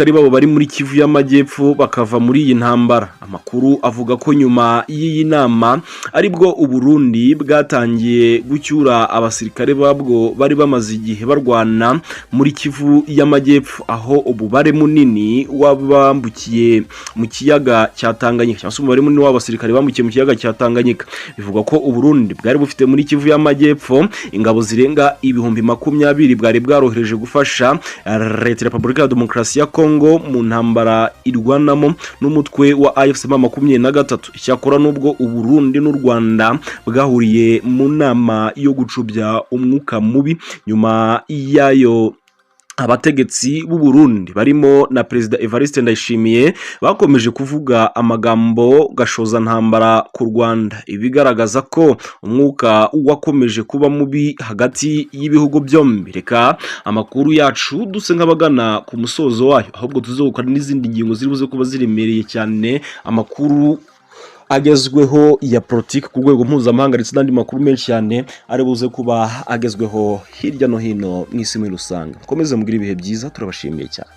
Babo bari muri Kivu y'Amajyepfo bakava muri iyi ntambara. Amakuru avuga ko nyuma y'iyi nama aribwo Uburundi bwatangiye gucyura abasirikare babwo bari bamaze igihe barwana muri Kivu y'Amajyepfo, aho umubare munini w'abambukiye mu kiyaga cya Tanganyika, cyangwa se umubare munini w'abasirikare bambukiye mu kiyaga cya Tanganyika. Bivugwa ko Uburundi bwari bufite muri Kivu y'Amajyepfo ingabo zirenga 20,000 bwari bwarohereje gufasha Leta ya Repubulika ya Demokarasi ya Kongo mu ntambara irwanamo n'umutwe wa AFC M23. Icyakora, nubwo Uburundi n'u Rwanda bwahuriye mu nama yo gucubya umwuka mubi, nyuma yayo abategetsi b'u Burundi barimo na Perezida Evariste Ndayishimiye bakomeje kuvuga amagambo gashoza ntambara ku Rwanda, ibigaragaza ko umwuka wakomeje kuba mubi hagati y'ibihugu byombi. Reka amakuru yacu duse nk'abagana ku musozo wayo, ahubwo tuze gukora n'izindi ngingo ziri buze kuba ziremereye cyane, amakuru agezweho ya politiki ku rwego mpuzamahanga ndetse n'andi makuru menshi cyane ari buze kuba agezweho hirya no hino mu isi muri rusange. Mukomeze mugire ibihe byiza, turabashimiye cyane.